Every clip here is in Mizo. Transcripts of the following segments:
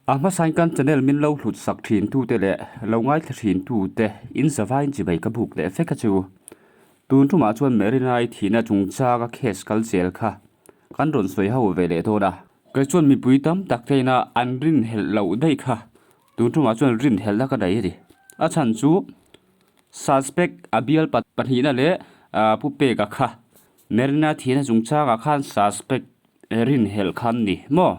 A hmasain kan channel min lo hlut sak thin tute leh lo ngaithla thin tute in zavain chibai ka buk leh vek a chu. Tun tumah chuan Marina-i thihna chungchanga case kal zel kha kan rawn sawi ho ve leh dawn a. Kei chuan mipui tam tak te ina an rinhelh loh daih kha tun tumah chuan rinhelhna ka nei a ni. A chhan chu suspect a bial pahnihna leh Pu Peka kha Marina thihna chungchangah khan suspect rinhelh kha an ni maw?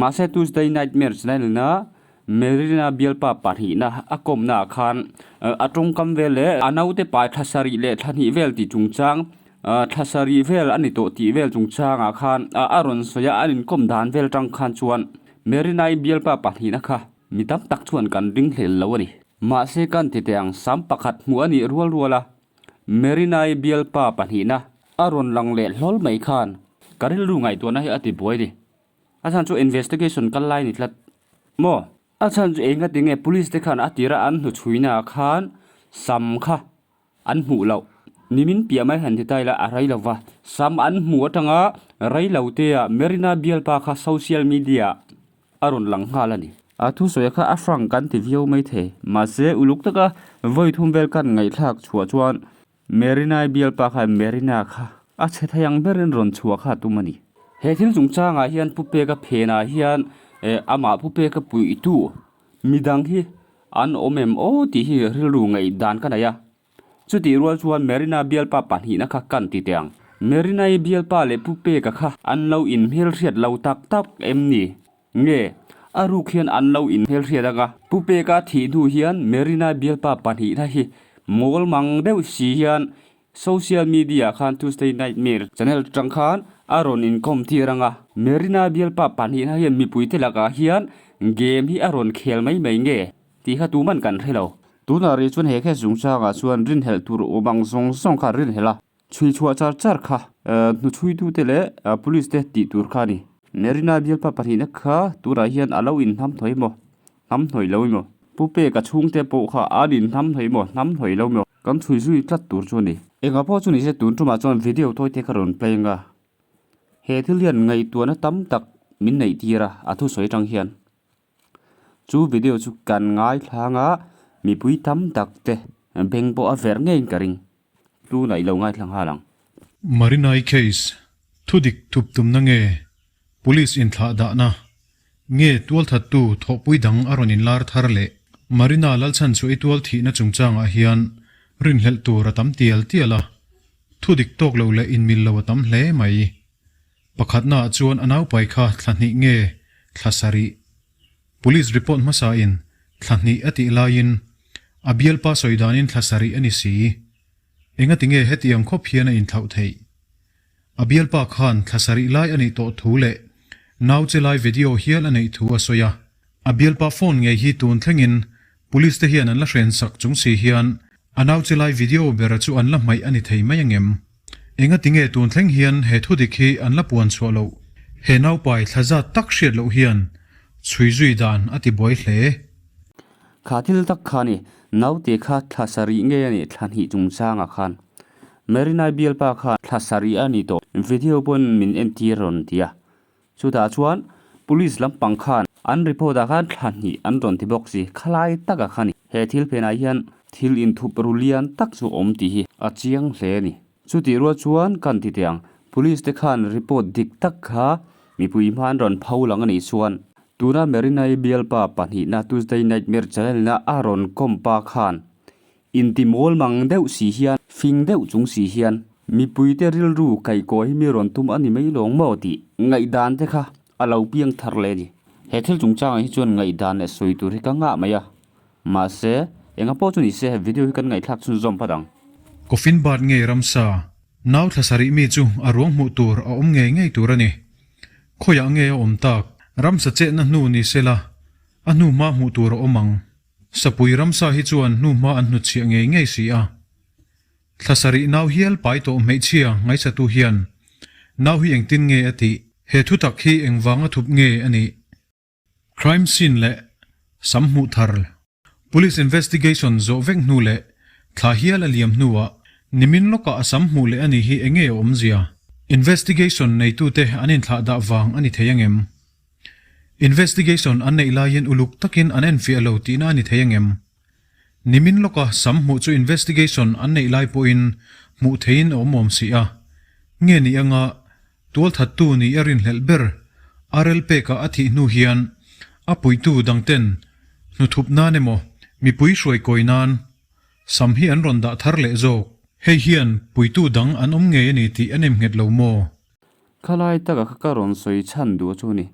Mahse Tuesday Nightmare channel-na Marina bialpa pahnihna a kawmnaah khan a tawngkam vel leh a naute pai thla sarih leh thla hnih vel tih chungchang, thla sarih vel a ni tawh tih vel chungchangah khan a rawn sawi a, an inkawm dan vel atang khan chuan Marina-i bialpa pahnihna kha mi tam tak chuan kan ringhlel lo a ni. Mahse kan ti teh ang, sam pakhat hmuh a nih rual rual a, Marina-i bialpa pahnihna a rawn lang leh hlawl mai khan ka rilru ngaihtuahna hi a ti buai a ni. A chhan chu investigation kal lai ni tlat maw? A chhan chu enga tinge police te khan a tira an hnuchhuina ah khan sam kha an hmuh loh. Nimin piah mai han ti ta ila a rei lo va, sam an hmuh atanga rei lo te ah Marina bialpa kha social media ah a rawn lang nghal a ni. A thusawi kha a hrang kan ti viau mai thei, mahse uluk taka vawi thum vel kan ngaihthlak chhuah chuan Marina-i bialpa khan Marina kha a chhe thei ang berin rawn chhuah kha a tum a ni. He thil chungchangah hian Pu Peka phenah hian amah Pu Peka puihtu midang hi an awm em aw tih hi rilru ngaihdan ka nei a. Chutih rual chuan Marina bialpa pahnihna kha kan ti teh ang. Marina-i bialpa leh Pu Peka kha an lo inhmelhriat lo tak tak em ni? Nge, a ruk hian an lo inhmelhriat ang a. Pu Peka thih hnu hian Marina bialpa pahnihna hi mawl mang deuh si hian social media khan Tuesday Nightmare channel atang khan a rawn inkawm tir ang a. Marina bialpa pahnihna hian mipuite lakah hian game hi a rawn khel mai mai nge tih kha tuman kan hre lo. Tunah rih chuan he case chungchangah chuan rinhelh tur awm ang zawng zawng kha rinhelh a. Chhui chhuah char char kha hnuchhuitute leh police te tih tur kha a ni. Marina bialpa pahnihna kha tunah hian a lo inhnam hnawih maw? Hnam hnawih lo emaw? Pu Peka chhungte pawh kha an inhnam hnawih maw? Hnam hnawih lo emaw? Kan chhui zui tlat tur chu a ni. Engah pawh chu ni se tun tumah chuan video tawi te kha rawn play anga he thil hian ngaihtuahna tam tak min neih tir a, a thusawi atang hian. Chu video chu kan ngaithlang a mipui tam tak te beng pawh a verh ngeiin ka ring. Tunah i lo ngaithla nghal ang. Marinai case, Thudik thup tumna nge Police inthlah dahna nge tualthattu thawhpui dang a rawn inlar thar leh Marina Lalchhanchhuahi tual thihna chungchangah hian rinhlelh tur a tam tial tial a, thudik tawk lo leh inmil lo a tam hle mai. Pakhatnaah chuan a naupai kha thla hnih nge thla sarih Police report hmasa in thla hnih a tih laiin a bialpa sawi danin thla sarih a ni si. Engati nge hetiang khawp hian a inthlauh theih? A bialpa khan thla sarih lai a nih tawh thu leh nau che lai video hial a neih thu a sawi a. A bialpa phone ngei hi tun thlengin police te hian an la hren sak chung si hian a nau che lai video bera chu an la hmaih a ni thei mai angem? Engati nge tun thleng hian he thudik hi an la puan chhuah loh? He naupai thla zat tak hriat loh hian chhui zui dan a ti buai hle. Kha thil tak kha ni, naute kha thla sarih nge a nih thla hnih chungchangah khan Marinai bialpa kha thla sarih a ni tawh video pawn min entir rawn ti a. Chutah chuan Police lampang khan an report ah khan thla hnih an rawn ti bawk si, khalai takah khan he thil phenah hian thil inthup ru lian tak chu awm tih hi a chiang hle a ni. Chutih rual chuan kan ti teh ang, Police te khan report dik tak kha mipui hma an rawn pho lang a nih chuan tuna Marina-i bialpa pahnihna Tuesday Nightmare channel-na a rawn kawm pa khan Inti mawl mang deuh si hian, fing deuh chung si hian, mipuite rilru kaihkawi hi mi rawn tum a ni mai lawng maw tih ngaihdan te kha a lo piang thar leh a ni. He thil chungchangah hi chuan ngaihdan leh sawi tur hi ka ngah mai a, mahse, enga pawh chu ni se he video hi kan ngaihthlak chhunzawm phat ang. Coffin bat ngei ramsa, nau thla sarih mi chu a ruang hmuh tur a awm ngei ngei tur a ni. Khawiah nge a awm tak? Ramsa chetna hnu ni sela, a hnu hma hmuh tur a awm ang. Sapui ramsa hi chuan hnuhma an hnutchhiah ngei ngei si a. Thla sarih nau hial pai tawh hmeichhia ngaihsatu hian nau hi engtin nge a tih? He thutak hi engvanga thup nge a nih? Crime scene leh sam hmuh thar. Police investigation zawh vek hnu leh thla hial a liam hnuah nimin lawkah a sam hmuh leh a nih hi enge a awmzia? Investigation neitute an inthlahdah vang a ni thei angem? Investigation an neih laiin uluk takin an enfiah lo tihna a ni thei angem? Nimin lawka sam hmuh chu investigation an neih lai pawhin hmuh theihin a awm awm si a. Nge ni anga tualthattu ni a rinhlelh ber RL peka a thih hnu hian a puitu dangten hnuthup nan emaw mipui hruaikawi nan sam hi an rawn dah thar leh zawk. Hei hian puitu dang an awm ngei a ni tih a nemnghet lo maw? Khalai taka kha ka rawn sawi chhan duh chu ni.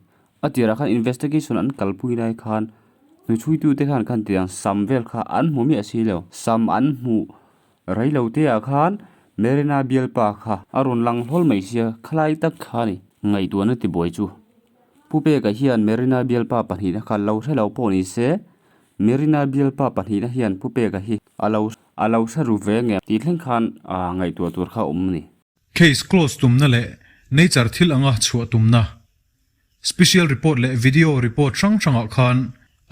A tirah khan investigation an kalpui lai khan hnuchhuitute khan khan tiang sam vel kha an hmu miah si lo. Sam an hmuh rei lo te ah khan Marina bialpa kha a rawn lang hlawl mai sia khalai tak kha ni ngaihtuahna tibuai chu. Pu Peka hian Marina bialpa pahnihna kha lo hre lo pawh ni se Marina bialpa pahnihna hian Pu Peka hi a lo a lo hre ru ve nge tih thleng khan ngaihtuah tur kha a awm a ni. Case close tumna leh nature thil anga chhuah tumna. Special report leh video report hrang hrangah khan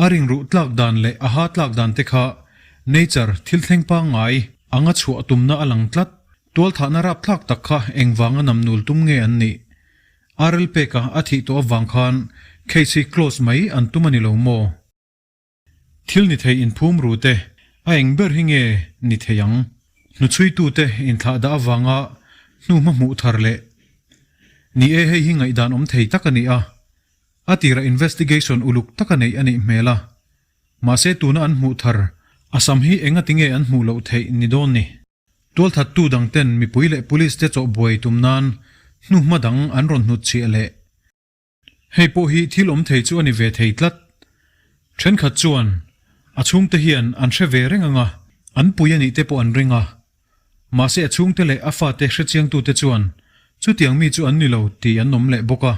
a ringruh tlak dan leh a ha tlak dan te kha nature thil thleng pangngai anga chhuah tumna a lang tlat. Tualthahna rapthlak tak kha engvanga namnul tum nge an nih? RL peka a thih tawh avang khan case hi close mai an tum a ni lo maw? Thil ni thei inphum ru te, a eng ber hi nge ni thei ang? Hnuchhuitute inthlah dah avanga hnuhma hmuh thar leh Ni e, hei hi ngaihdan awm thei tak a ni a, a tirah investigation uluk taka neih a nih hmel a, mahse tuna an hmuh thar a sam hi engati nge an hmuh loh theih ni dawn ni? Tualthattu dangten mipui leh police te chawhbuai tum nan hnuhma dang an rawn hnutchhiah leh. Hei pawh hi thil awm thei chu a ni ve thei tlat. Thenkhat chuan a chhungte hian an hre ve reng ang a, an pui a nih te pawh an ring a. Mahse a chhungte leh a fate hrechiangtute chuan chutiang mi chu an ni lo tih an awm leh bawk a.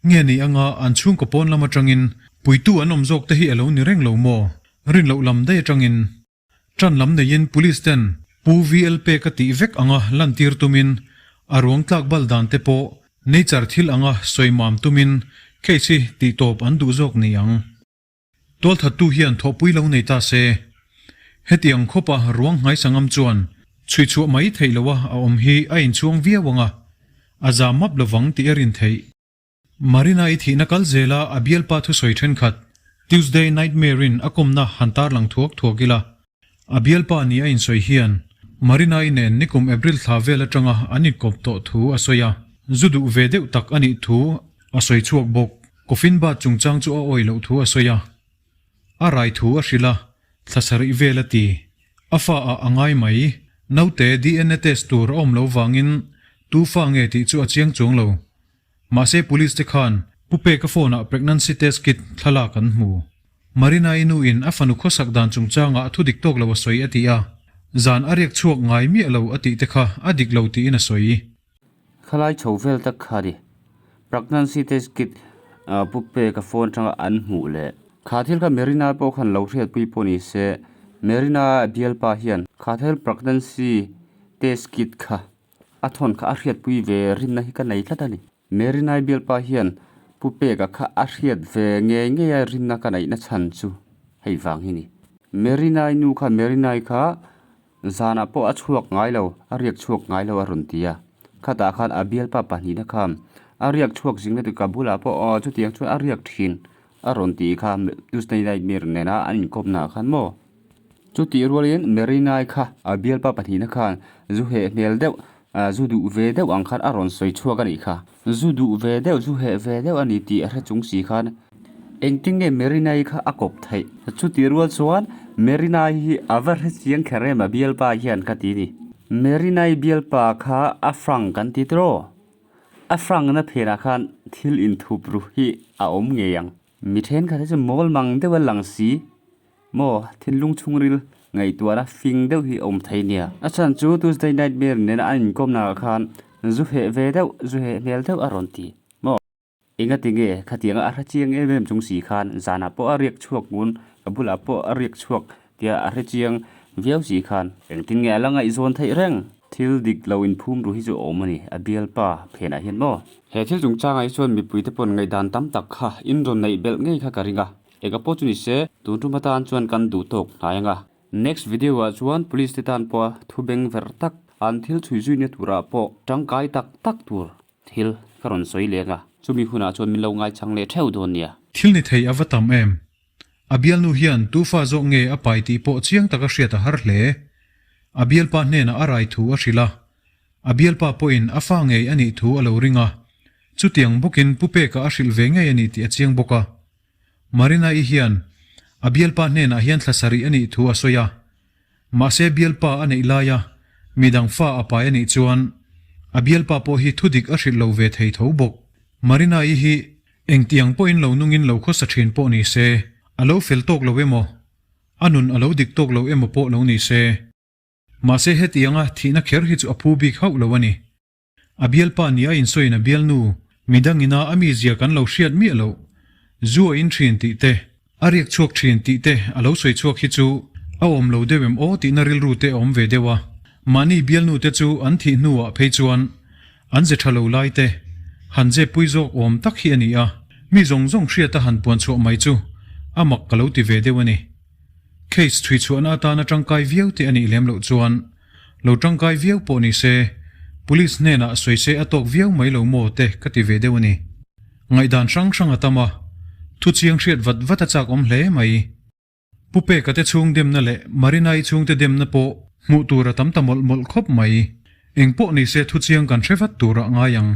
Nge ni anga an chhungkaw pawn lam atangin puitu an awm zawk te hi a lo ni reng lo maw? Rin loh lam daih atangin. Ṭan lam neiin Police ten Pu VL pek a tih vek anga lantir tumin a ruang tlak bal dan te pawh nature thil anga sawi mam tumin case hi tihtawp an duh zawk ni ang. Tualthattu hian thawhpui lo nei ta se. Hetiang khawpa ruang hnaisa ngam chuan chhuichhuah mai theih loha a awm hi a inchhuang viau anga a zam map lovang tih a rin theih. Marina i thihna kal zela a bialpa thusawi thenkhat Tuesday Nightmare-in a kawmna han tarlang thuak thuak ila, a bialpa ni a insawi hian Marina-i nen nikum April thla vel atanga an inkawp tawh thu a sawi a, zu duh ve deuh tak a nih thu a sawi chhuak bawk. Coffin bat chungchang chu a awih loh thu a sawi a, a rai thu a hrilh a, thla sarih vel a ti. A fa ah a ngai mai. Naute DNA test tur a awm lo vangin tu fa nge tih chu a chiang chuang lo. Mahse police te khan Pu Peka phone ah pregnancy test kit thlalak an hmu. Marina-i nu in a fanu khawsak dan chungchangah a thudik tawk lo a sawi a ti a, zan a riak chhuak ngai miah lo a tih te kha a dik lo tiin a sawi. Khalai chho vel tak kha ni. Pregnancy test kit Pu Peka phone atanga an hmuh leh. Kha thil kha Marina pawh khan lo hriatpui pawh ni se, Marina bialpa hian kha thil pregnancy test kit kha A thawn kha a hriatpui ve rinna hi ka nei tlat a ni. Mary Naibialpa hian Pu Peka kha a hriat ve ngei ngei a rinna ka neihna chhan chu hei vang hi ni. Mary Nai nu kha Mary Nai kha zanah pawh a chhuak ngai lo, a riak chhuak ngai lo a rawn ti a. Khatah khan a bialpa pahnihna kha a riak chhuak zing lutuk ka bulah pawh aw chutiang chuan a riak thin a rawn tih kha Tuesday Nightmare nena an inkawpnaah khan maw. Chutih rualin Merinai kha a bialpa pahnihna khan zu heh hmel deuh, zu duh ve deuh ang khan a rawn sawi chhuak a nih kha. Zu duh ve deuh, zu heh ve deuh a ni tih a hre chung si khan engtin nge Merinai kha a kawp theih? Chutih rual chuan Merinai hi a va hre chiang kher em a bialpa hian ka ti ni. Merinai bialpa kha a frank kan ti tiraw? A frankna phenah khan thil inthup ru hi a awm ngei ang. Mi thenkhat hi chu mawl mang deuh a lang si. Maw, thinlung chhungril ngaihtuahna fing deuh hi a awm thei nia. A chhan chu Tuesday Nightmare nena an inkawmna ah khan zu heh ve deuh, zu heh hmel deuh a rawn ti. Maw, engati nge khatianga a hre chiang em em chung si khan zanah pawh a riak chhuak ngun, ka bulah pawh a riak chhuak tia a hre chiang viau si khan engtin nge a la ngaihzawn theih reng? Thil dik lo inphum ru hi chu a awm a ni, a bialpa phenah hian maw? He thil chungchangah hi chuan mipuite pawn ngaihdan tam tak kha in rawn neih belh ngei kha ka ring a. Eng a pawh chu ni se, tun tum atan chuan kan duh tawk hnai ang a. Next video ah chuan police te tan pawh thu beng ver tak, an thil chhui zuina turah pawh tangkai tak tak tur thil ka rawn sawi leng a. Chumi hunah chuan min lo ngaichang leh theuh dawn nia. Thil ni thei a va tam em? A bialnu hian tu fa zawk nge a pai tih pawh chiang taka hriat a har hle. A bialpa hnenah a rai thu a hrilh a. A bialpa pawhin a fa ngei a nih thu a lo ring a. Chutiang bawkin Pu Peka a hrilh ve ngei a nih tih a chiang bawk a. Marina-i hian a bialpa hnenah hian thla sarih a nih thu a sawi a. Mahse bialpa a neih laia midang fa a pai a nih chuan a bialpa pawh hi thudik a hrilh lo ve thei tho bawk. Marina-i hi Engtiang pawhin lo nungin lo khawsa thin pawh ni se, a lo fel tawk lo emaw, a nun a lo dik tawk lo emaw pawh lo ni se. Mahse hetianga thihna kher hi chu a phu bik hauh lo a ni. A bialpa ni a insawiin a bialnu, midangina a mizia kan lo hriat miah loh, zu a in thin tih te, a riak chhuak thin tih te a lo sawi chhuak hi chu a awm lo deuh em aw tihna rilru te a awm ve deuh a. Mahni bialnu te chu an thih hnuah phei chuan An ze tha lo lai te, han ze pui zawk awm tak hi a ni a, mi zawng zawng hriata han puan chhuah mai chu a mak ka lo ti ve deuh a ni. Case chhui chhuahna atana tangkai viau te a nih lem loh chuan lo tangkai viau pawh ni se, Police hnenah sawi se a tawk viau mai lo maw te ka ti ve deuh a ni. Ngaihdan hrang hrang a tam a, thu chiang hriat vat vat a chak awm hle mai. Pu Peka te chhung demna leh Marina-i chhungte demna pawh hmuh tur a tam ta mawlh mawlh khawp mai. Eng pawh ni se thuchiang kan hre vat turah ngai ang.